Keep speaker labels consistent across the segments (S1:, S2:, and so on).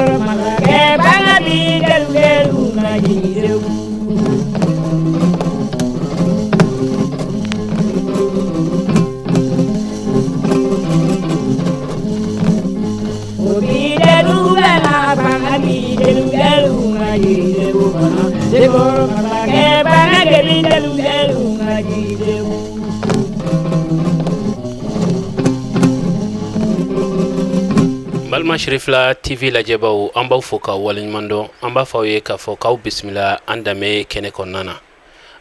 S1: Masakɛ banga bi delu delu na jidewu. Obi delu bɛ na banga bi delu delu na jidewu kɔnɔ. Sekɔrɔ masakɛ banga bi delu delu na jidewu.
S2: Balima Cherifla TV lajɛbaw, an b'aw fo ka waleɲuman dɔn. An b'a fɔ aw ye k'a fɔ k'aw bisimila an danbe kɛnɛ kɔnɔna na.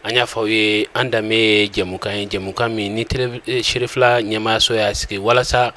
S2: An y'a fɔ aw ye, an danbe ye jɛmukan ye, jɛmukan min ni Cherifla ɲɛmaayaso y'a sigi walasa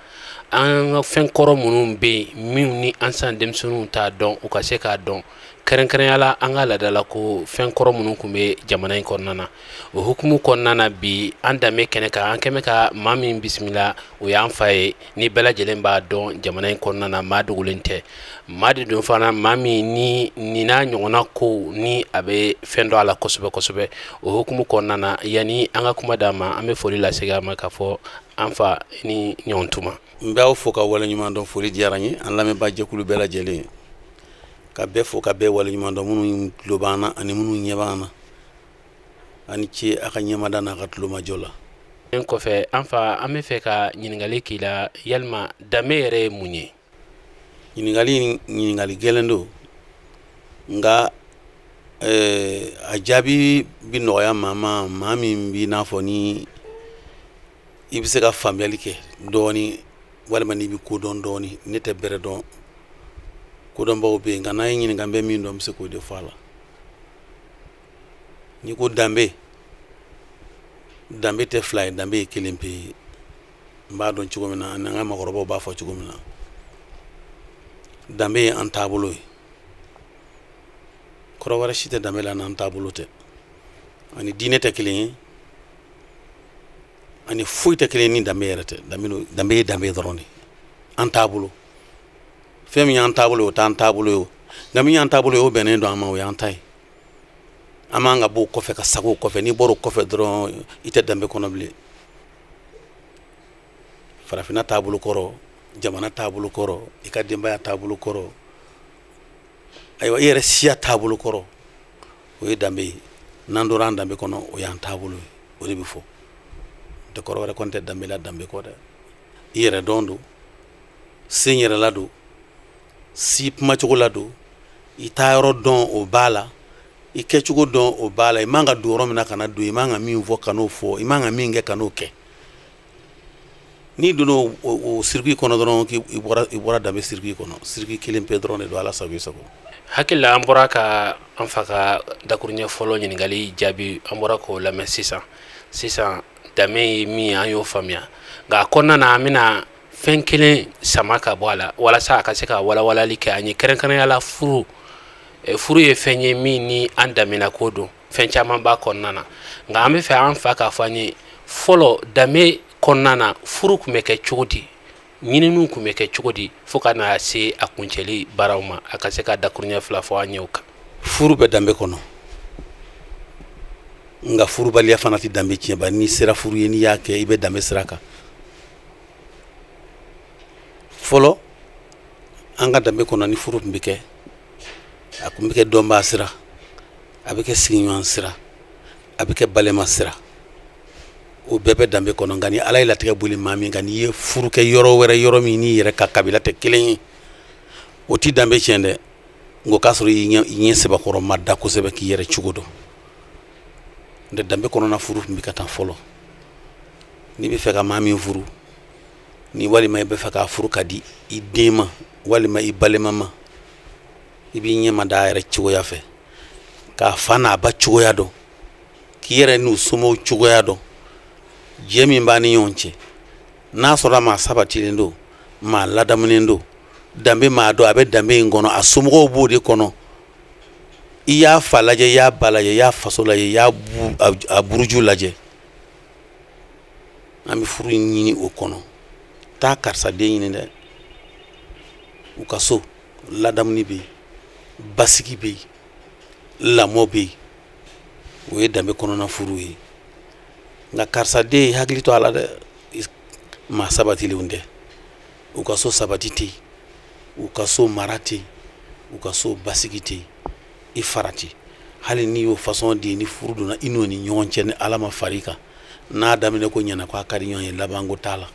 S2: an ka fɛn kɔrɔ minnu bɛ yen, minnu ni an san denmisɛnninw t'a dɔn, u ka se k'a dɔn, kɛrɛnkɛrɛnya la an ka laadala ko fɛn kɔrɔ minnu tun bɛ jamana in kɔnɔna na. O hukumu kɔnɔna na, bi an danbe kɛnɛ kan, an kɛmɛ ka maa min bisimila, o y'an fa ye ni bɛɛ lajɛlen b'a dɔn jamana in kɔnɔna na. Maa dogolen tɛ, maa de don fana, maa min ni nin n'a ɲɔgɔnna kow ni a bɛ fɛn dɔn a la kosɛbɛ kosɛbɛ. O hukumu kɔnɔna na, yanni an ka kuma d'a ma, an bɛ foli lase a ma k'a fɔ an fa ni ɲɔgɔn tuma.
S3: N b'aw fo ka waleɲuman dɔn. Foli diyara n ye, an lamɛnbaa jɛkulu bɛɛ lajɛlen, ka bɛɛ fo ka bɛɛ waleɲuman dɔn, minnu tulo b'an na ani minnu ɲɛ b'an na. A ni ce a ka ɲɛmada n'a ka tulomajɔ la.
S2: Kɔfɛ, an fa, an bɛ fɛ ka ɲininkali k'i la: yalima danbe yɛrɛ ye mun ye?
S3: Ɲininkali, ɲininkali gɛlɛn don, nka a jaabi bɛ nɔgɔya maa ma, maa min b'i n'a fɔ ni i bɛ se ka faamuyali kɛ dɔɔni, walima n'i bɛ ko dɔn dɔɔni. Ne tɛ bɛrɛ dɔn, kodɔnbaw bɛ yen, nka n'a ye ɲininka, n bɛ min dɔn, n bɛ se k'o de fɔ a la. N'i ko danbe, danbe tɛ fila ye, danbe ye kelen pe ye. N b'a dɔn cogo min na, ani an ka maakɔrɔbaw b'a fɔ cogo min na, danbe ye an taabolo ye. Kɔrɔ wɛrɛ si tɛ danbe la n'an taabolo tɛ. Ani diinɛ tɛ kelen ye, ani foyi tɛ kelen ni danbe yɛrɛ tɛ. Danbe ye danbe dɔrɔn de, an taabolo. Fɛn min y'an taabolo ye, o t'an taabolo ye. Nka min y'an taabolo ye, o bɛnnen don an ma, o y'an ta ye. An b'an ka bɔ o kɔfɛ ka sago o kɔfɛ. N'i bɔra o kɔfɛ dɔrɔn, i tɛ danbe kɔnɔ bilen. Farafinna taabolo kɔrɔ, jamana taabolo kɔrɔ, i ka denbaya taabolo kɔrɔ, ayiwa, i yɛrɛ siya taabolo kɔrɔ, o ye danbe ye. N'an donna an danbe kɔnɔ, o y'an taabolo ye, o de bɛ fɔ. Tɛ kɔrɔ wɛrɛ kɔni tɛ danbe la danbe kɔ dɛ. I yɛrɛ dɔn don, sen yɛrɛla don, si kumacogo la don, i taa yɔrɔ dɔn, o b'a la, i kɛcogo dɔn, o b'a la. I man ka don yɔrɔ min na, kana don. I man ka min fɔ, kan'o fɔ. I man ka min kɛ, kan'o kɛ. N'i donna o circuit kɔnɔ dɔrɔn, k'i bɔra, i bɔra danbe circuit kɔnɔ. Circuit kelen pe dɔrɔn de don. Ala sago i sago.
S2: Hakili la, an bɔra ka an fa ka dakuruɲɛ fɔlɔ ɲininkali jaabi, an bɔra k'o lamɛn sisan sisan. Danbe ye min ye, an y'o faamuya, nka a kɔnɔna na, an bɛna fɛn kelen sama ka bɔ a la walasa a ka se ka walawalali kɛ an ye, kɛrɛnkɛrɛnya la furu. Furu ye fɛn ye min ni an danbena ko don, fɛn caman b'a kɔnɔna na, nka an bɛ fɛ an fa k'a fɔ an ye fɔlɔ, danbe kɔnɔna na, furu tun bɛ kɛ cogo di, ɲininiw tun bɛ kɛ cogo di, fo ka na se a kuncɛli baaraw ma, a ka se ka dakuruɲɛ fila fɔ an ye o kan.
S3: Furu bɛ danbe kɔnɔ, nka furubaliya fana tɛ danbe tiɲɛba. N'i sera furu ye, n'i y'a kɛ, i bɛ danbe sira kan. Fɔlɔ, an ka danbe kɔnɔ, ni furu tun bɛ kɛ, a tun bɛ kɛ dɔnbaa sira, a bɛ kɛ sigiɲɔgɔn sira, a bɛ kɛ balima sira, o bɛɛ bɛ danbe kɔnɔ. Nka ni Ala ye latigɛ boli maa min kan, n'i ye furu kɛ yɔrɔ wɛrɛ, yɔrɔ min n'i yɛrɛ ka kabila tɛ kelen ye, o tɛ danbe tiɲɛ dɛ, nka o k'a sɔrɔ i ɲɛ sɛbɛkɔrɔ ma da kosɛbɛ k'i yɛrɛ cogo dɔn. N tɛ danbe kɔnɔna, furu tun bɛ ka taa fɔlɔ. N'i bɛ fɛ ka maa min furu, ni walima i bɛ fɛ k'a furu ka di i den ma walima i balima ma, i b'i ɲɛ ma da a yɛrɛ cogoya fɛ, k'a fa n'a ba cogoya dɔn, k'i yɛrɛ n'u somɔgɔw cogoya dɔn, jɛ min b'a ni ɲɔgɔn cɛ, n'a sɔrɔ maa sabatilen don, maa ladamunen don, danbe maa dɔn, a bɛ danbe in kɔnɔ, a somɔgɔw b'o de kɔnɔ. I y'a fa lajɛ, i y'a ba lajɛ, i y'a faso lajɛ, i y'a a buruju lajɛ, an bɛ furu ɲini o kɔnɔ. Taa karisa den ɲini dɛ, u ka so ladamuni bɛ yen, basigi bɛ yen, lamɔ bɛ yen, o ye danbe kɔnɔna furu ye. Nka karisa den, hakili to a la dɛ, maa sabatilenw tɛ, u ka so sabati tɛ yen, u ka so mara tɛ yen. U ka so basigi tɛ yen, i farati. Hali n'i y'o façon di, ni furu donna i n'o ni ɲɔgɔn cɛ, ni Ala ma far'i kan, n'a daminɛ ko ɲɛna, ko a ka di ɲɔgɔn ye, labanko t'a la.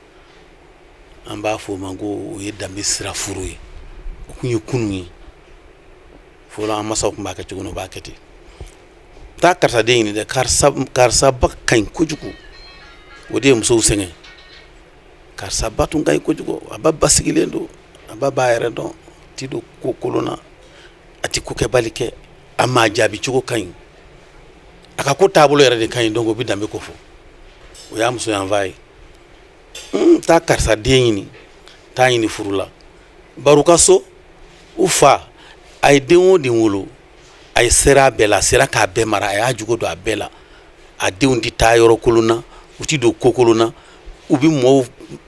S3: An b'a fɔ o ma ko o ye danbe sira furu ye. O kun ye kunun ye. Fɔlɔ, an masaw tun b'a kɛ cogo min, u b'a kɛ ten. Taa karisa den ɲini dɛ, karisa, karisa ba ka ɲi kojugu. O de ye musow sɛgɛn. Karisa ba tun ka ɲi kojugu, a ba basigilen don, a ba b'a yɛrɛ dɔn, ti don ko kolon na, a ti ko kɛbali kɛ, a maa jaabi cogo ka ɲi, a ka ko taabolo yɛrɛ de ka ɲi. Donc o bɛ danbe ko fɔ, o y'a muso yanfan ye. Taa karisa den ɲini, taa ɲini furu la. Bari u ka so, u fa a ye den o den wolo, a ye sera a bɛɛ la, a sera k'a bɛɛ mara, a y'a jogo don a bɛɛ la. A denw tɛ taa yɔrɔ kolon na, u tɛ don ko kolon na, u bɛ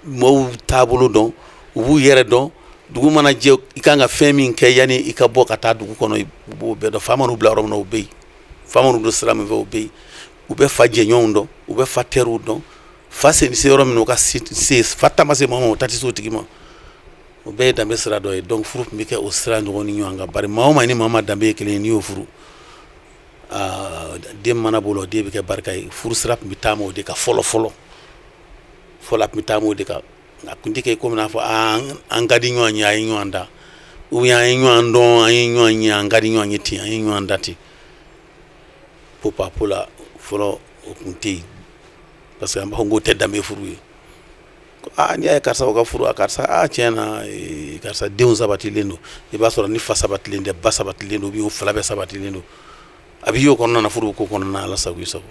S3: mɔɔw taabolo dɔn, u b'u yɛrɛ dɔn. Dugu mana jɛ, i kan ka fɛn min kɛ yanni i ka bɔ ka taa dugu kɔnɔ, i b'o bɛɛ dɔn. Fa man'u bila yɔrɔ min na, o bɛ yen. Fa man'u don sira min fɛ, o bɛ yen. U bɛ fa jɛɲɔgɔnw dɔn, u bɛ fa teriw dɔn. Fa sen se yɔrɔ min, u ka se fa ta ma se maa ma, o ta tɛ se o tigi ma. O bɛɛ ye danbe sira dɔ ye. Donc furu tun bɛ kɛ o sira ɲɔgɔn ni ɲɔgɔn kan. Bari maa o maa ni maa ma danbe ye kelen ye, n'i y'o furu, den mana b'o la, o den bɛ kɛ barika ye. Furu sira tun bɛ taama o de kan fɔlɔ fɔlɔ fɔlɔ. A tun bɛ taama o de kan. A tun tɛ kɛ komi n'a fɔ an ka di ɲɔgɔn ye, an ye ɲɔgɔn da, ou bien an ye ɲɔgɔn dɔn, an ye ɲɔgɔn ye, an ka di ɲɔgɔn ye ten, an ye ɲɔgɔn da ten, popapo la. Fɔlɔ, o tun tɛ yen, parce que an b'a fɔ k'o tɛ danbe furu ye. Aa, n'i y'a ye karisa o ka furu, a karisa, aa, tiɲɛ na, karisa denw sabatilen don. I b'a sɔrɔ ni fa sabatilen tɛ, ba sabatilen don, ou bien o fila bɛɛ sabatilen don. A bɛ y'o kɔnɔna na, furu ko kɔnɔna na. Ala sago i sago.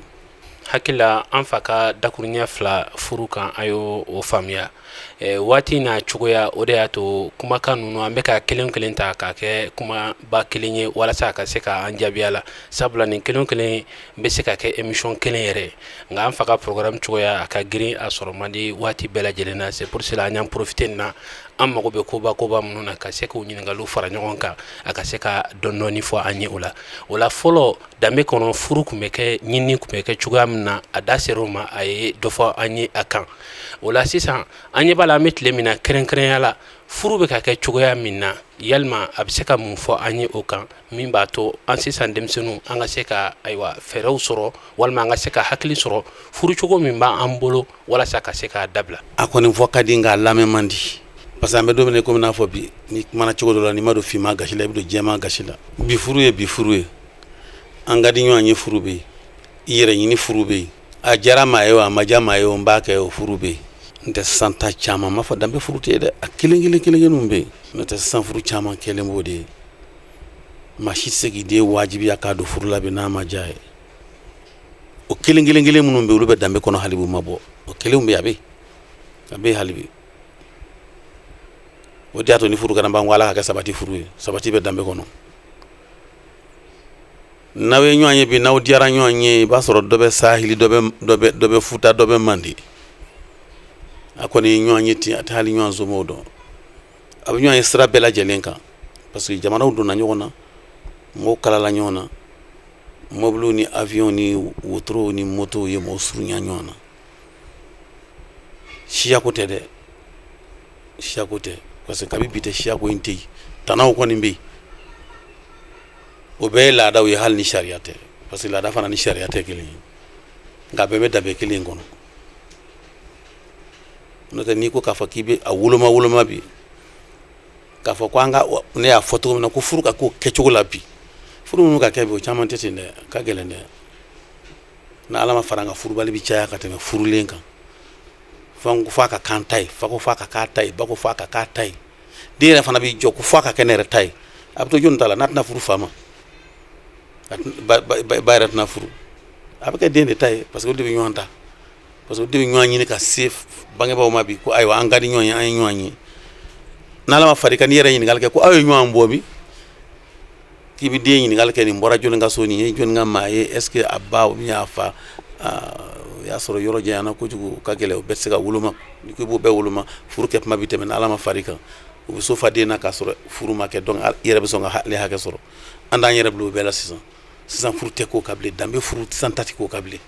S2: Hakili la, an fa ka dakuruɲɛ 2 furu kan, a y'o o faamuya. Waati n'a cogoya, o de y'a to kumakan ninnu an bɛ ka kelen kelen ta k'a kɛ kumaba kelen ye, walasa a ka se k'an jaabi a la, sabula nin kelen kelen bɛ se ka kɛ émission kelen yɛrɛ. Nka an fa ka programme cogoya, a ka girin, a sɔrɔ man di waati bɛɛ lajɛlen na. C'est pour cela an y'an profiter nin na, an mago bɛ koba koba minnu na, ka se k'o ɲininkaliw fara ɲɔgɔn kan, a ka se ka dɔɔni dɔɔni fɔ an ye o la. O la, fɔlɔ danbe kɔnɔ, furu tun bɛ kɛ, ɲinini tun bɛ kɛ cogoya min na, a da ser'o ma, a ye dɔ fɔ an ye a kan. O la sisan, an ɲɛ b'a la, an bɛ tile min na, kɛrɛnkɛrɛnya la, furu bɛ ka kɛ cogoya min na, yalima a bɛ se ka mun fɔ an ye o kan, min b'a to an sisan denmisɛnninw, an ka se ka, ayiwa, fɛɛrɛw sɔrɔ, walima an ka se ka hakili sɔrɔ furu cogo min b'an bolo, walasa ka se k'a dabila?
S3: A kɔni fɔ ka di, nka a lamɛn man di, parce que an bɛ don min komi n'a fɔ bi, ni kumana cogo dɔ la, n'i ma don finman gasi la, i bɛ don jɛman gasi la. Bi furu ye bi furu ye. An ka di ɲɔgɔn ye, furu bɛ yen. I yɛrɛ ɲini furu bɛ yen. A diyara maa ye o, a ma diya maa ye o, n b'a kɛ, o furu bɛ yen. N tɛ sisan ta caman m'a fɔ danbe furu tɛ yen dɛ, a kelen kelen kelen kelenw bɛ yen. N'o tɛ, sisan furu caman kɛlen b'o de ye. Maa si tɛ se k'i den wajibiya k'a don furu la bi n'a ma diya ye. O kelen kelen kelen minnu bɛ yen, olu bɛ danbe kɔnɔ hali bi, u ma bɔ. O kelenw bɛ yen, a bɛ yen, a bɛ yen hali bi. O de y'a to ni furu kɛra, n b'an ko Ala ka kɛ sabati furu ye. Sabati bɛ danbe kɔnɔ. N'aw ye ɲɔgɔn ye bi, n'aw diyara ɲɔgɔn ye, i b'a sɔrɔ dɔ bɛ Sahili, dɔ bɛ Futa, dɔ bɛ Mande. A kɔni ye ɲɔgɔn ye ten, a tɛ hali ɲɔgɔn somɔgɔw dɔn. A bɛ ɲɔgɔn ye sira bɛɛ lajɛlen kan, parce que jamanaw donna ɲɔgɔn na, mɔgɔw kalala ɲɔgɔn na, mobiliw ni avion ni wotorow ni motow ye mɔgɔw surunya ɲɔgɔn na. Siyako tɛ dɛ, siyako tɛ, parce que kabi bi tɛ, siyako in tɛ yen. Tanaw kɔni bɛ yen, o bɛɛ ye laadaw ye, hali ni sariya tɛ, parce que laada fana ni sariya tɛ kelen ye, nka bɛɛ bɛ danbe kelen kɔnɔ. N'o tɛ, n'i ko k'a fɔ k'i bɛ a woloma woloma bi, k'a fɔ ko an ka, ne y'a fɔ cogo min na, ko furu ka k'o kɛcogo la bi, furu minnu ka kɛ bi, o caman tɛ ten dɛ, a ka gɛlɛn dɛ. N'Ala ma fara an kan, furubali bɛ caya ka tɛmɛ furulen kan. Fo a ka k'an ta ye, fa ko f'a ka k'a ta ye, ba ko f'a ka k'a ta ye, den yɛrɛ fana b'i jɔ ko f'a ka kɛ ne yɛrɛ ta ye. A bɛ to jɔnni ta la? N'a tɛna furu fa ma, ba yɛrɛ tɛna furu, a bɛ kɛ den de ta ye, parce que o de bɛ ɲɔgɔn ta, parce que o de bɛ ɲɔgɔn ɲini ka se bangebaaw ma bi, ko ayiwa, an ka di ɲɔgɔn ye, an ye ɲɔgɔn ye. N'Ala ma far'i kan, n'i yɛrɛ ɲininkali kɛ ko aw ye ɲɔgɔn bɔ bi, k'i bɛ den ɲininkali kɛ, nin bɔra jɔnni ka so, nin ye jɔnni ka maa ye, est ce que a ba ou bien a fa, o y'a sɔrɔ yɔrɔ janyana kojugu, o ka gɛlɛn, o bɛɛ tɛ se ka woloma. N'i ko i b'o bɛɛ woloma, furu kɛ kuma bɛ tɛmɛ. N'Ala ma far'i kan, u bɛ so fa den na k'a sɔrɔ furu ma kɛ. Donc i yɛrɛ bɛ sɔn ka ale hakɛ sɔrɔ. An t'an yɛrɛ bila o bɛɛ la sisan. Sisan furu tɛ k'o kan bilen, danbe furu sisan ta tɛ k'o kan bilen.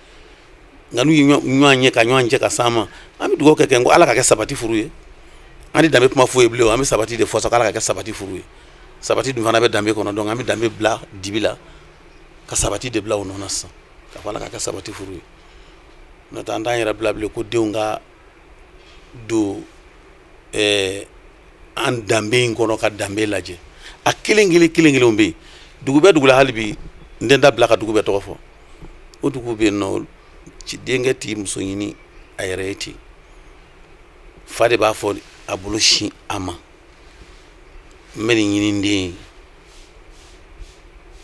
S3: Nka n'u ye ɲɔgɔn ye ka ɲɔgɔn cɛ ka s'an ma, an bɛ dugawu kɛ ko Ala ka kɛ sabati furu ye. An tɛ danbe kuma foyi ye bilen, an bɛ sabati de fɔ sa, ko Ala ka kɛ sabati furu ye. Sabati dun fana bɛ danbe kɔnɔ, donc an bɛ danbe bila dibi la ka sabati de bila o nɔ na sisan, ka fɔ Ala k'a kɛ sabati furu ye. N'o tɛ, an t'an yɛrɛ bila bilen ko denw ka don an danbe in kɔnɔ ka danbe lajɛ. A kelen kelen kelen kelenw bɛ yen, dugu bɛ dugu la hali bi, n tɛ n da bila ka dugu bɛɛ tɔgɔ fɔ. O dugu bɛ yen nɔ, denkɛ t'i muso ɲini a yɛrɛ ye ten, fa de b'a fɔ a bolo sin a ma, n bɛ nin ɲini n den ye.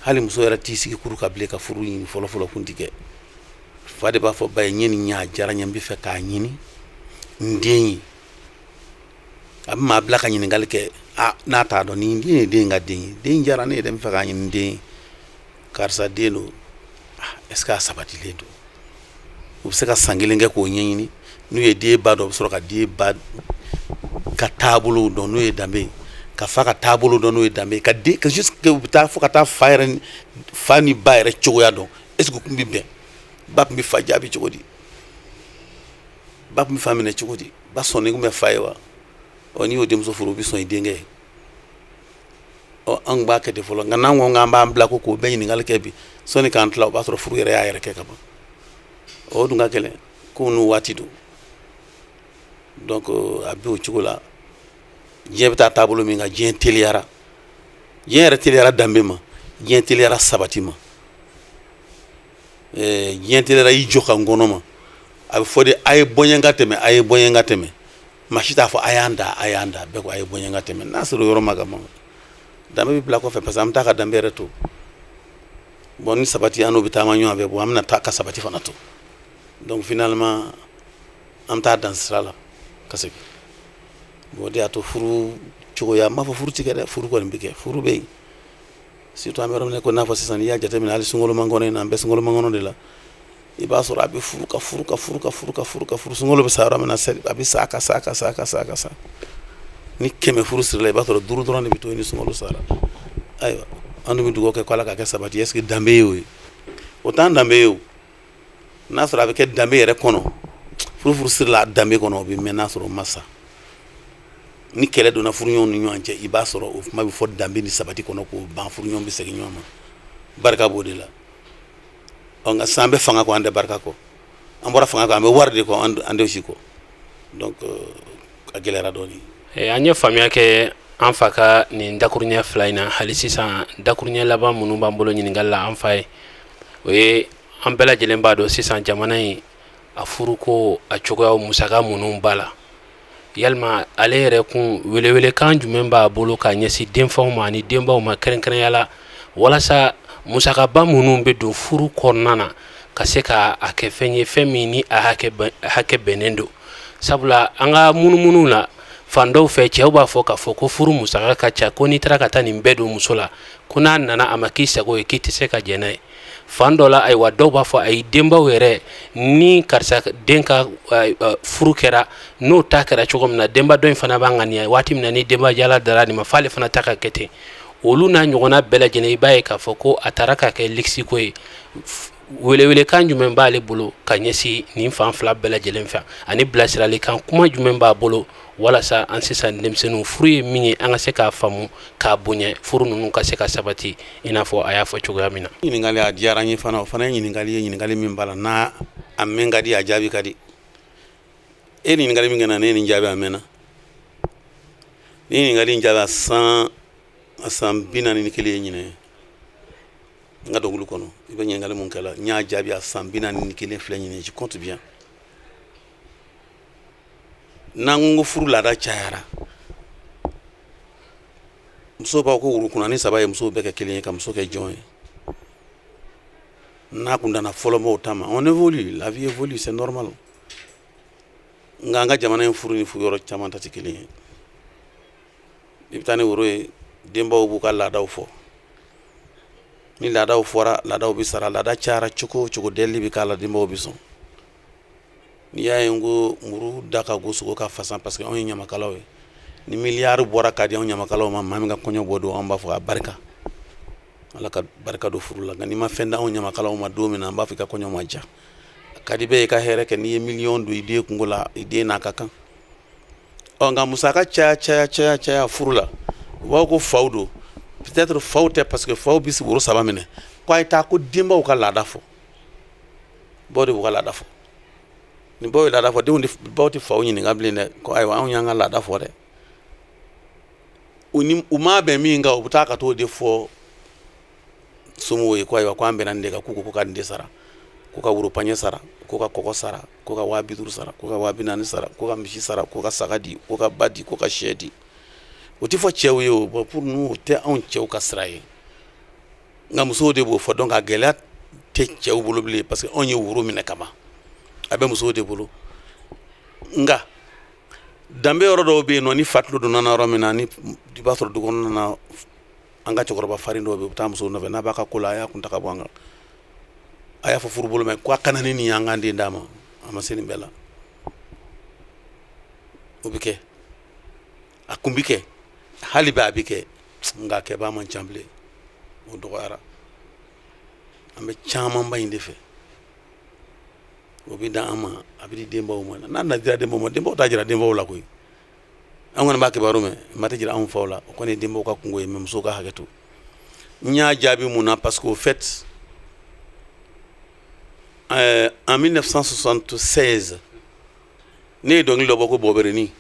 S3: Hali muso yɛrɛ t'i sigi kuru ka bilen ka furu ɲini, fɔlɔ fɔlɔ kun ti kɛ. Fa de b'a fɔ ba ye, n ye nin ɲɛ, a diyara n ye, n bɛ fɛ k'a ɲini n den ye. A bɛ maa bila ka ɲininkali kɛ, a n'a t'a dɔn nin den ye den ka den ye, den diyara ne ye dɛ, n bɛ fɛ k'a ɲini n den ye, karisa den don, est ce que a sabatilen don? U bɛ se ka san kelen kɛ k'o ɲɛɲini. N'u ye den ba dɔn, u bɛ sɔrɔ ka den ba ka taabolow dɔn, n'o ye danbe ye, ka fa ka taabolo dɔn, n'o ye danbe ye, ka den ka jusque u bɛ taa fo ka taa fa yɛrɛ, fa ni ba yɛrɛ cogoya dɔn. Est ce que u tun bɛ bɛn? Ba tun bɛ fa jaabi cogo di? Ba tun bɛ fa minɛ cogo di? Ba sɔnnen tun bɛ fa ye wa? Ɔ, n'i y'o denmuso furu, o bɛ sɔn i denkɛ ye. Ɔ, an tun b'a kɛ ten fɔlɔ. Nka n'an ko k'an b'an bila ko k'o bɛɛ ɲininkali kɛ bi, sɔnni k'an tila, o b'a sɔrɔ furu yɛrɛ y'a yɛrɛ kɛ ka ban. O dun ka gɛlɛn, kow n'u waati don. Donc a bɛ o cogo la. Diɲɛ bɛ taa taabolo min kan, diɲɛ teliyara, diɲɛ yɛrɛ teliyara danbe ma, diɲɛ teliyara sabati ma, diɲɛ teliyara i jɔ ka n kɔnɔ ma. A bɛ fɔ de, a ye bɔ ka tɛmɛ, a ye bɔ ka tɛmɛ. Maa si t'a fɔ a y'an da, a y'an da. Bɛɛ ko a ye bɔ ka tɛmɛ. N'a sɔrɔ yɔrɔ ma ka ban, danbe bɛ bila kɔfɛ, parce que an bɛ taa ka danbe yɛrɛ to. Bon, ni sabati, an n'o bɛ taama ɲɔgɔn fɛ. Bon, an bɛna taa ka sabati fana to. Donc finalement, an bɛ taa dan sira la ka segin. Bon, o de y'a to furu cogoya, n b'a fɔ furu ti kɛ dɛ, furu kɔni bɛ kɛ, furu bɛ yen. Surtout an bɛ yɔrɔ min na ko n'a fɔ sisan, n'i y'a jateminɛ, hali sunkalo makɔnɔ in na, an bɛ sunkalo makɔnɔ de la, i b'a sɔrɔ a bɛ furu ka furu ka furu ka furu ka furu ka furu. Sunkalo bɛ sa yɔrɔ min na, a bɛ sa ka sa ka sa ka sa ka sa. Ni 100 furu sirila, i b'a sɔrɔ duuru dɔrɔn de bɛ to yen ni sunkalo sara. Ayiwa, an dun bɛ dugawu kɛ ko Ala ka kɛ sabati. Est ce que danbe ye o ye? O t'an danbe ye. O n'a sɔrɔ a bɛ kɛ danbe yɛrɛ kɔnɔ, furu furu sirila danbe kɔnɔ, o bɛ mɛn. N'a sɔrɔ o ma sa, ni kɛlɛ donna furuɲɔgɔnw ni ɲɔgɔn cɛ, i b'a sɔrɔ o kuma bɛ fɔ danbe ni sabati kɔnɔ k'o ban, furuɲɔgɔn bɛ segin ɲɔgɔn ma. Barika b'o de la. Ɔ, nka sisan an bɛ fanga kɔ, an tɛ barika kɔ. An bɔra fanga kɔ, an bɛ wari de kɔ, an tɛ si kɔ. Donc a gɛlɛyara dɔɔnin.
S2: An ye faamuya kɛ an fa ka nin dakuruɲɛ fila in na. Hali sisan, dakuruɲɛ laban minnu b'an bolo ɲininkali la an fa ye, o ye, an bɛɛ lajɛlen b'a dɔn sisan jamana in a furuko a cogoya, musaka minnu b'a la, yalima ale yɛrɛ kun welewelekan jumɛn b'a bolo k'a ɲɛsin denfaw ma ani denbaw ma, kɛrɛnkɛrɛnya la walasa musakaba minnu bɛ don furu kɔnɔna na ka se ka a kɛ fɛn ye, fɛn min ni a hakɛ bɛnnen don? Sabula an ka munumunu na fan dɔw fɛ, cɛw b'a fɔ k'a fɔ ko furu musaka ka ca, ko n'i taara ka taa nin bɛɛ don muso la, ko n'a nana a ma k'i sago ye, k'i tɛ se ka jɛn n'a ye. Fan dɔ la, ayiwa, dɔw b'a fɔ ayi, denbaw yɛrɛ, ni karisa den ka furu kɛra, n'o ta kɛra cogo min na, denba dɔ in fana b'a ŋaniya waati min na ni denba jala dara nin ma, f'ale fana ta ka kɛ ten. Olu n'a ɲɔgɔnna bɛɛ lajɛlen, i b'a ye k'a fɔ ko a taara ka kɛ luxe ko ye. Welewelekan jumɛn b'ale bolo ka ɲɛsin nin fan fila bɛɛ lajɛlen fɛ, ani bilasiralikan kuma jumɛn b'a bolo walasa an sisan denmisɛnninw, furu ye min ye, an ka se k'a faamu k'a bonya, furu ninnu ka se ka sabati i n'a fɔ a y'a fɔ cogoya min na?
S3: Ɲininkali a diyara n ye fana. O fana ye ɲininkali ye, ɲininkali min b'a la n'a a mɛn ka di, a jaabi ka di. E ni ɲininkali min kɛ na, ne ye nin jaabi a mɛnna. Ni ɲininkali in jaabi a san 41 ye ɲinɛ ye n ka dɔnkili kɔnɔ. I bɛ ɲininkali mun kɛ la, n y'a jaabi a san 41 filɛ ɲinɛ, je compte bien. N'an ko furu laada cayara, musow b'a fɔ ko wurukunnani saba ye musow bɛɛ kɛ kelen ye, ka muso kɛ jɔn ye. N'a kun danna fɔlɔ mɔgɔw ta ma, on évolue, la vie évolue, c'est normal. Nka an ka jamana in furu ni furu yɔrɔ caman ta tɛ kelen ye. I bɛ taa ni woro ye, denbaw b'u ka laadaw fɔ. Ni laadaw fɔra, laadaw bɛ sara. Laada cayara cogo o cogo, delili bɛ k'a la, denbaw bɛ sɔn. N'i y'a ye n ko muru da ka go, sogo ka fasa, parce que anw ye ɲamakalaw ye. Ni miliyari bɔra ka di anw ɲamakalaw ma, maa min ka kɔɲɔ bɔ don, an b'a fɔ a barika, Ala ka barika don furu la. Nka n'i ma fɛn d'anw ɲamakalaw ma don min na, an b'a fɔ i ka kɔɲɔ ma diya. A ka di bɛɛ ye i ka hɛrɛ kɛ. N'i ye miliyɔn don i den kungo la, i den n'a ka kan. Ɔ, nka musaka caya caya caya caya furu la, u b'a fɔ ko faw don. Peut-être faw tɛ, parce que faw bɛ woro saba minɛ ko a ye taa ko denbaw ka laada fɔ. Baw de b'u ka laada fɔ. Ni baw ye laada fɔ, denw baw tɛ faw ɲininka bilen dɛ, ko ayiwa, anw y'an ka laada fɔ dɛ. U ni u ma bɛn min kan, u bɛ taa ka t'o de fɔ somɔgɔw ye ko ayiwa, ko an bɛnna nin de kan, k'u ko ko ka nin de sara, ko ka woro paɲɛ sara, ko ka kɔgɔ sara, ko ka 50 000 sara, ko ka 40 000 sara, ko ka misi sara, ko ka saga di, ko ka ba di, ko ka sɛ di. O tɛ fɔ cɛw ye. O bon, pour nous, o tɛ anw cɛw ka sira ye, nka musow de b'o fɔ. Donc a gɛlɛya tɛ cɛw bolo bilen, parce que anw ye woro minɛ kaban, a bɛ musow de bolo. Nka danbe yɔrɔ dɔw bɛ yen nɔ, ni fa tulo donna yɔrɔ min na, ni i b'a sɔrɔ du kɔnɔna na, an ka cɛkɔrɔba farin dɔw bɛ yen, u bɛ taa musow nɔfɛ, n'a b'a ka ko la, a y'a kun ta ka bɔ an kan, a y'a fɔ furubolo ma ko a kana ni nin y'an k'an den d'a ma, a ma se nin bɛɛ la. O bɛ kɛ, a kun bɛ kɛ, hali bi a bɛ kɛ, nka a kɛbaa man ca bilen, o dɔgɔyara. An bɛ camanba in de fɛ, o bɛ dan an ma, a bɛ di denbaw ma. N'a nana dira denbaw ma, denbaw t'a jira denbaw la koyi. An kɔni b'a kibaru mɛn, ma tɛ jira anw faw la. O kɔni ye denbaw ka kungo ye, mais musow ka hakɛ to. N y'a jaabi mun na? Parce que au fait, en 1976, ne ye dɔnkili dɔ bɔ ko bɔbɛrɛni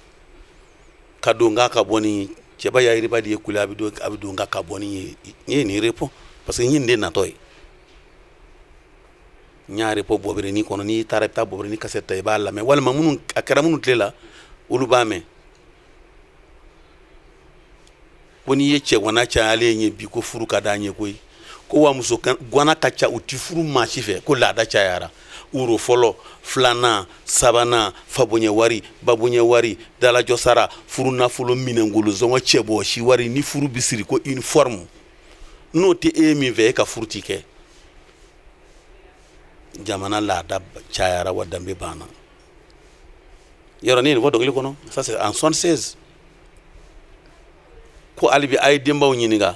S3: ka don k'a ka bɔ ni cɛba yayiriba de ye kule, a bɛ don, a bɛ don k'a ka bɔ ni ye. N ye nin répond parce que n ye nin de natɔ ye. N y'a répond bɔbɛrɛni kɔnɔ. N'i taara, i bɛ taa bɔbɛrɛni kasɛti ta, i b'a lamɛn, walima minnu a kɛra minnu tile la, olu b'a mɛn ko n'i ye cɛgana cayalen ye bi, ko furu ka d'an ye koyi, ko wa muso gana ka ca, u ti furu maa si fɛ, ko laada cayara, woro fɔlɔ, filanan, sabanan, faboɲɛ wari, baboɲɛ wari, dalajɔ sara, furu nafolo, minɛngolo zɔngɔ, cɛbɔ si wari, ni furu bɛ siri ko uniforme, n'o tɛ e min fɛ, e ka furu ti kɛ. Jamana laada cayara wa danbe banna. Yɔrɔ ne ye nin fɔ dɔnkili kɔnɔ, ça c'est en 76, ko hali bi a ye denbaw ɲininka,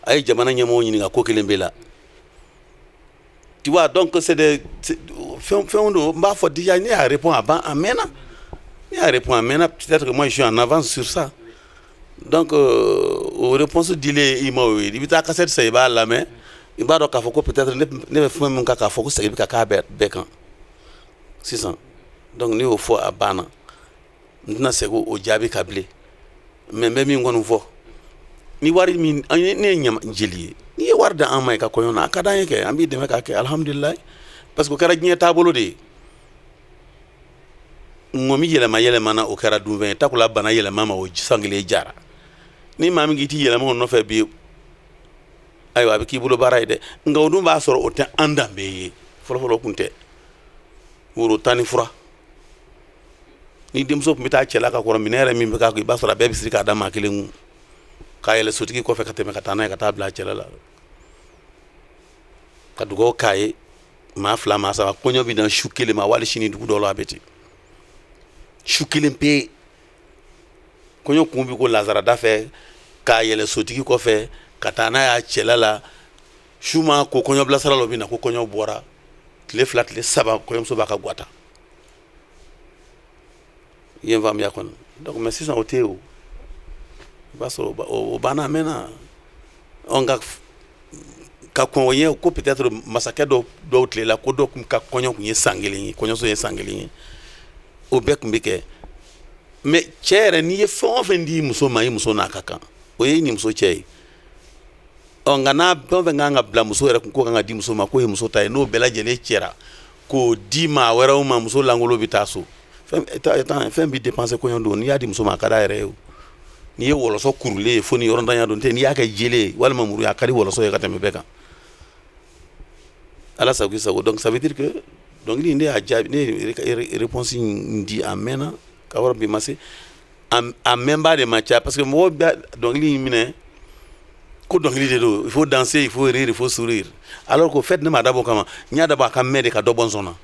S3: a ye jamana ɲɛmɔgɔw ɲininka, ko kelen bɛ la. Tu vois, donc c'est des fɛn fɛnw don. N b'a fɔ déjà, ne y'a répond a ban, a mɛnna. Ne y'a répond a mɛnna. Peut-être que moi, je suis en avance sur ça. Donc o réponse dilen i ma, o ye i bɛ taa cassette san, i b'a lamɛn, i b'a dɔn k'a fɔ ko peut-être ne bɛ fɛn min kan k'a fɔ ko segin bɛ ka k'a bɛɛ kan sisan. Donc ne y'o fɔ, a banna, n tɛna segin o jaabi kan bilen. Mais n bɛ min kɔni fɔ, ni wari min, ne ye ɲama jeli ye, n'i ye wari di an ma i ka kɔɲɔ na, a ka d'an ye kɛ, an b'i dɛmɛ k'a kɛ, alihamudulilayi, parce que o kɛra diɲɛ taabolo de ye. Ŋɔmi yɛlɛma yɛlɛmana, o kɛra dunfɛn ye, takula bana yɛlɛma ma, o san kelen jara. Ni maa min k'i ti yɛlɛma o nɔfɛ bi, ayiwa, a bɛ k'i bolo baara ye dɛ. Nka o dun b'a sɔrɔ o tɛ an danbe ye. Fɔlɔfɔlɔ kun tɛ woro tan ni fura. Ni denmuso tun bɛ taa cɛla ka kɔrɔ, minɛ yɛrɛ min bɛ k'a kun, i b'a sɔrɔ a bɛɛ bɛ siri k'a da maa kelen kun, k'a yɛlɛ sotigi kɔfɛ ka tɛmɛ ka taa n'a ye ka taa bila a cɛla la, ka dugawu k'a ye maa fila, maa saba. Kɔɲɔ bɛ na su kelen ma, wali sini dugu dɔ la, a bɛ ten, su kelen pe. Kɔɲɔ kun bɛ ko lazarada fɛ, k'a yɛlɛ sotigi kɔfɛ ka taa n'a y'a cɛla la. Su ma ko kɔɲɔ bilasira la, o bɛ na ko kɔɲɔ bɔra tile 2, tile 3, kɔɲɔmuso b'a ka guwa ta. I ye n faamuya kɔni? Donc mais sisan o tɛ yen. O i b'a sɔrɔ o banna, a mɛnna. Ɔ nka ka kɔn o ɲɛ, ko peut-être masakɛ dɔw tile la, ko dɔw kun ka kɔɲɔ kun ye san kelen ye, kɔɲɔso ye san kelen ye, o bɛɛ tun bɛ kɛ. Mais cɛ yɛrɛ, n'i ye fɛn o fɛn di muso ma, i muso n'a ka kan, o ye ni muso cɛ ye. Ɔ nka n'a fɛn o fɛn kan ka bila muso yɛrɛ kun, ko kan ka di muso ma, k'o ye muso ta ye, n'o bɛɛ lajɛlen cɛra k'o di maa wɛrɛw ma, muso lankolon bɛ taa so. Fɛn bɛ dépenser kɔɲɔ don, n'i y'a di muso ma, a ka d'a yɛrɛ ye. O n'i ye wɔlɔsɔ kurulen ye fo ni yɔrɔntanya don tɛ, n'i y'a kɛ jele ye walima muru ye, a ka di wɔlɔsɔ ye ka tɛmɛ bɛɛ kan. Ala sago i sago. Donc ça veut dire que dɔnkili in, ne y'a jaabi, ne ye réponse in di, a mɛnna ka yɔrɔ bi ma se a mɛnba de ma ca, parce que mɔgɔw bɛ dɔnkili in minɛ ko dɔnkili de don, il faut danser, il faut rire, il faut sourire, alors qu'au fait, ne m'a dabɔ o kama. N y'a dabɔ a ka mɛn de ka dɔ bɔ n sɔn na.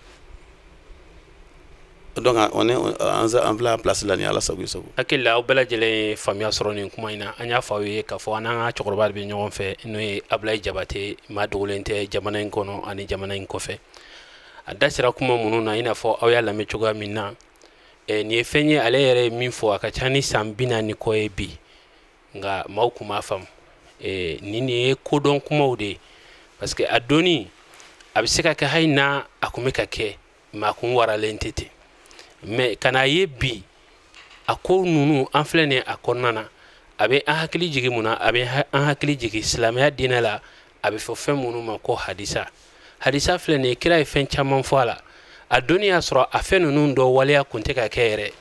S3: Donc on est an filɛ place la ni Ala sago i sago.
S2: Hakili la, aw bɛɛ lajɛlen ye faamuya sɔrɔ nin kuma in na. An y'a fɔ aw ye k'a fɔ an n'an ka cɛkɔrɔba de bɛ ɲɔgɔn fɛ, n'o ye Abulayi Jabate. Maa dogolen tɛ jamana in kɔnɔ ani jamana in kɔfɛ. A da sera kuma minnu na, i n'a fɔ aw y'a lamɛn cogoya min na, nin ye fɛn ye, ale yɛrɛ ye min fɔ, a ka ca ni san 40 kɔ ye bi, nka maaw kun m'a faamu. Nin de ye kodɔn kumaw de ye, parce que a donni a bɛ se ka kɛ hali n'a a tun bɛ ka kɛ, mais a kun waralen tɛ ten. Mais ka n'a ye bi, a ko ninnu an filɛ nin a kɔnɔna na, a bɛ an hakili jigin mun na? A bɛ an hakili jigin silamɛya diinɛ la, a bɛ fɔ fɛn minnu ma ko hadisa. Hadisa filɛ nin ye, kira ye fɛn caman fɔ a la. A donni y'a sɔrɔ a fɛn ninnu dɔw waleya kun tɛ ka kɛ yɛrɛ,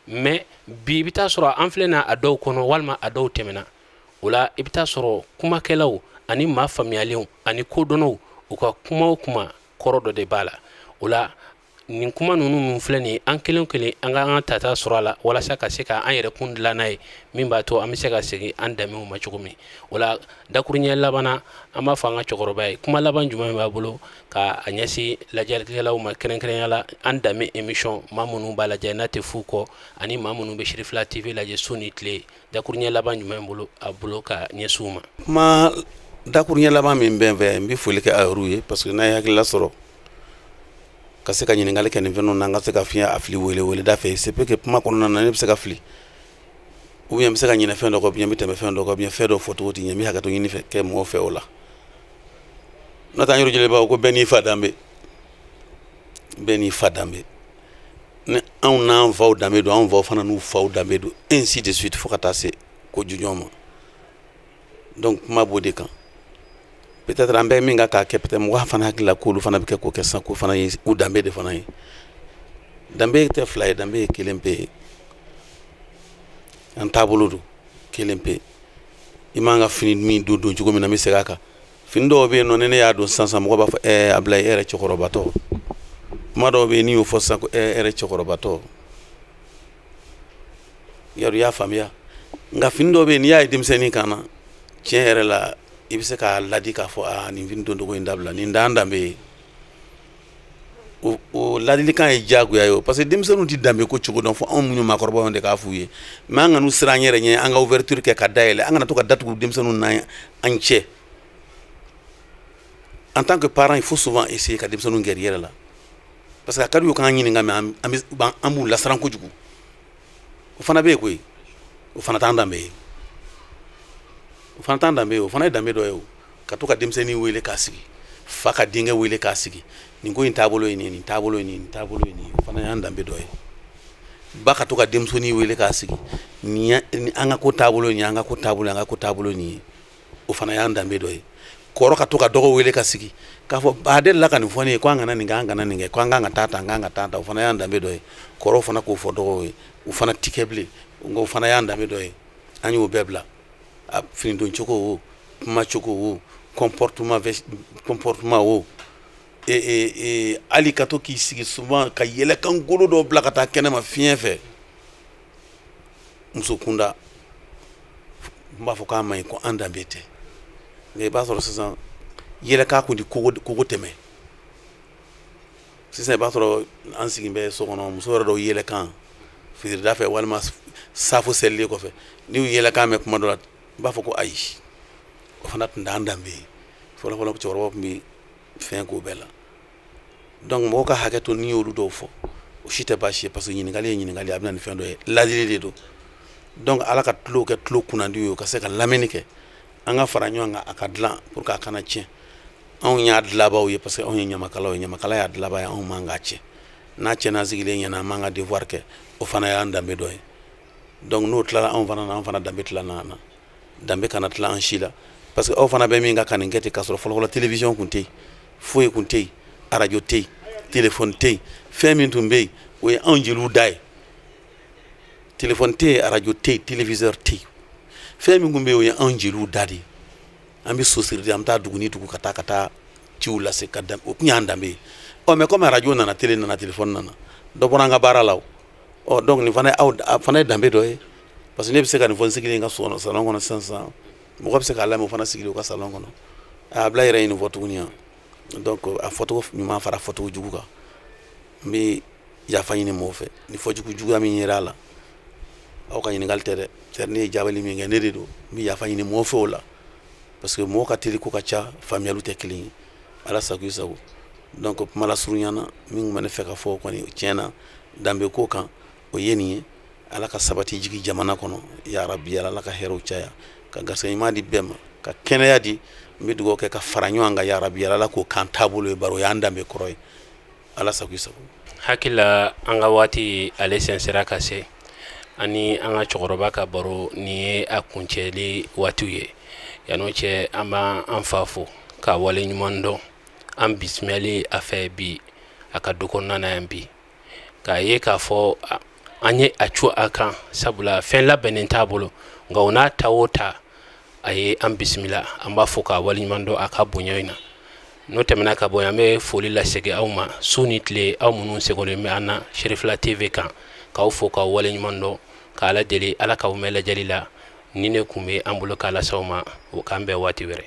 S2: mais bi i bɛ taa sɔrɔ an filɛ na a dɔw kɔnɔ walima a dɔw tɛmɛna o la. I bɛ taa sɔrɔ kumakɛlaw ani maa faamuyalenw ani kodɔnnaw, u ka kuma o kuma, kɔrɔ dɔ de b'a la. O la, nin kuma ninnu min filɛ nin, an kelen kelen an ka an tata sɔrɔ a la walasa ka se ka an yɛrɛ kun dilan n'a ye, min b'a to an bɛ se ka segin an danbew ma cogo min. O la, dakuruɲɛ laban na, an b'a fɔ an ka cɛkɔrɔba ye, kuma laban jumɛn b'a bolo ka a ɲɛsin lajɛlikɛlaw ma, kɛrɛnkɛrɛnya la an danbe émission maa minnu b'a lajɛ n'a tɛ fu kɔ, ani maa minnu bɛ Sirifila TV lajɛ su ni tile? Dakuruɲɛ laban jumɛn bolo a bolo ka ɲɛsin u ma?
S3: Kuma dakuruɲɛ laban min bɛ n fɛ, n bɛ foli kɛ a yɛrɛw ye, parce que n'a ye hakilila sɔrɔ ka se ka ɲininkali kɛ nin fɛn ninnu na, an ka se ka fiɲɛ a fili wele weleda fɛ. C'est que kuma kɔnɔna na, ne bɛ se ka fili ou bien n bɛ se ka ɲinɛ fɛn dɔ kɔ, ou bien n bɛ tɛmɛ fɛn dɔ kan, ou bien fɛn dɔ fɔcogo tɛ ɲɛ. N bɛ hakɛto ɲini fɛ kɛ mɔgɔw fɛ o la. N'o tɛ, an yɛrɛ jelibaw ko bɛɛ n'i fa danbe, bɛɛ n'i fa danbe. Ni anw n'an faw danbe don, anw faw fana n'u faw danbe don, ainsi de suite, fo ka taa se ko jujɔn ma. Donc kuma b'o de kan. Peut-être an bɛ min kan k'a kɛ, peut-être mɔgɔ fana hakili la k'olu fana bɛ kɛ k'o kɛ sisan, k'o fana ye u danbe de fana ye. Danbe tɛ fila ye, danbe ye kelen pe ye. An taabolo don kelen pe. I man ka fini min don don cogo min na, n bɛ segin a kan. Fini dɔw bɛ yen nɔ, ni ne y'a don sisan sisan, mɔgɔ b'a fɔ: "Ɛɛ, Abulayi, e yɛrɛ cɛkɔrɔbatɔ." Kuma dɔw bɛ yen, n'i y'o fɔ sisan ko: "Ɛɛ, e yɛrɛ cɛkɔrɔbatɔ." Yarɔ, i y'a faamuya? Nka fini dɔw bɛ yen, n'i y'a ye denmisɛnnin kan na, tiɲɛ yɛrɛ la, i bɛ se k'a ladi k'a fɔ: "Aa, nin fini doncogo in dabila, nin t'an danbe ye." O ladilikan ye diyagoya ye o, parce que denmisɛnninw tɛ danbe ko cogo dɔn, fo anw minnu maakɔrɔbaw de k'a f'u ye. Mais an kana siran an yɛrɛ ɲɛ, an ka ouverture kɛ ka dayɛlɛ, an kana to ka datugu denmisɛnninw na an cɛ. En tant que parent, il faut souvent essayer ka denmisɛnninw gɛrɛ i yɛrɛ la, parce que a ka di u k'an ɲininka, mais an b'u lasiran kojugu. O fana bɛ yen koyi, o fana t'an danbe ye, o fana t'an danbe ye. O fana ye danbe dɔ ye o, ka to ka denmisɛnnin wele k'a sigi, fa ka denkɛ wele k'a sigi: "Nin ko in taabolo ye nin ye, nin taabolo ye nin ye, nin taabolo ye nin ye." O fana y'an danbe dɔ ye. Ba ka to ka denmusonin wele k'a sigi: "Nin an ka ko taabolo nin, an ka ko taabolo, an ka ko taabolo nin ye." O fana y'an danbe dɔ ye. Kɔrɔ ka to ka dɔgɔ wele ka sigi k'a fɔ: "A delila ka nin fɔ ne ye ko an kana nin kɛ, an kana nin kɛ, ko an kan ka taa tan, an kan ka taa tan." O fana y'an danbe dɔ ye. Kɔrɔw fana k'o fɔ dɔgɔw ye, o fana ti kɛ bilen, nka o fana y'an danbe dɔ ye. An y'o bɛɛ bila. A fini don cogo o, kuma cogo o, comportement o, hali ka to k'i sigi souvent ka yɛlɛkan golo dɔw bila ka taa kɛnɛma fiɲɛ fɛ, muso kunda, n b'a fɔ k'a ma ɲi, ko an danbe tɛ. Nka i b'a sɔrɔ sisan yɛlɛkan kun ti kogo tɛmɛ. Sisan i b'a sɔrɔ an sigi bɛ so kɔnɔ, muso yɛrɛ dɔw yɛlɛkan fitirida fɛ walima safo selilen kɔfɛ, n'i y'u yɛlɛkan mɛn kuma dɔ la, i b'a fɔ ko ayi, o fana tun t'an danbe ye. Fɔlɔ fɔlɔ, cɛkɔrɔbaw tun bɛ fɛn k'o bɛɛ la. Donc mɔgɔw ka hakɛ to, n'i y'olu dɔw fɔ, o si tɛ baasi ye, parce que ɲininkali ye ɲininkali, a bɛ na ni fɛn dɔ ye, ladili de don. Donc Ala ka tulo kɛ tulo kunnandi ye, o ka se ka lamɛnni kɛ. An ka fara ɲɔgɔn kan, a ka dilan pour que a kana tiɲɛ. Anw y'a dilanbaw ye, parce que anw ye ɲamakalaw ye, ɲamakala y'a dilanba ye. Anw man k'a tiɲɛ. N'a tiɲɛna, sigilen ɲɛna, an m'an ka devoir kɛ, o fana y'an danbe dɔ ye. Donc n'o tilala anw fana na, an fana danbe tilala an na. Danbe kana tila an si la, parce que aw fana bɛ min kan ka nin kɛ ten, k'a sɔrɔ fɔlɔfɔlɔ télévision kun tɛ yen, foyi kun tɛ yen, arajo tɛ yen, téléphone tɛ yen. Fɛn min tun bɛ yen, o ye anw jeliw da ye. Téléphone tɛ yen, arajo tɛ yen, téléviseur tɛ yen. Fɛn min tun bɛ yen, o ye anw jeliw da de ye. An bɛ so siri de, an bɛ taa dugu ni dugu ka taa ciw lase ka dan. O tun y'an danbe ye. Ɔ, mais comme arajo nana, télé nana, téléphone nana, dɔ bɔra an ka baara la o. Ɔ, donc nin fana ye aw a fana ye danbe dɔ ye, parce que ne bɛ se ka nin fɔ n sigilen ka so salon kɔnɔ sisan sisan, mɔgɔ bɛ se k'a lamɛn, o fana sigilen u ka salon kɔnɔ: "A bila yɛrɛ ye nin fɔ tuguni yan." Donc a fɔcogo ɲuman fara fɔcogo jugu kan, n bɛ yafa ɲini mɔgɔw fɛ ni fɔjugu juguya min yera a la. Aw ka ɲininkali tɛ dɛ, ne ye jaabili min kɛ, ne de don. N bɛ yafa ɲini mɔgɔw fɛ o la, parce que mɔgɔw ka teli ko ka ca, faamuyaliw tɛ kelen ye. Ala sago i sago. Donc kuma lasurunya na, min tun bɛ ne fɛ ka fɔ kɔni, tiɲɛ na, danbe ko kan, o ye nin ye. Ala ka sabati jigin jamana kɔnɔ, ya rabi. Ala ka hɛrɛw caya, ka garisɛgɛ ɲuman di bɛɛ ma. Ka kɛnɛya di. N bɛ dugawu kɛ ka fara ɲɔgɔn kan, yarabi Ala k'o k'an taabolo ye, bari o y'an danbe kɔrɔ ye. Ala sago i sago.
S2: Hakili la an ka waati ale sɛnsɛra ka se ani an ka cɛkɔrɔba ka baro nin ye a kuncɛli waatiw ye. Yan'o cɛ, an b'an fa fo ka wale ɲuman dɔn an bisimilali a fɛ bi a ka du kɔnɔna na yan bi, k'a ye k'a fɔ an ye a cu a kan, sabula fɛn labɛnnen t'a bolo, nka o n'a ta o ta a ye an bisimila. An b'a fo k'a waleɲuman dɔn a ka bonya in na. N'o tɛmɛna ka bɔ, an bɛ foli lasegin aw ma su ni tile, aw minnu segolen bɛ an na Cherifla TV kan, k'aw fo k'aw waleɲuman dɔn, k'Ala deli Ala k'aw mɛn lajɛli la. Ni ne tun bɛ an bolo k'a lase aw ma, o k'an bɛn waati wɛrɛ.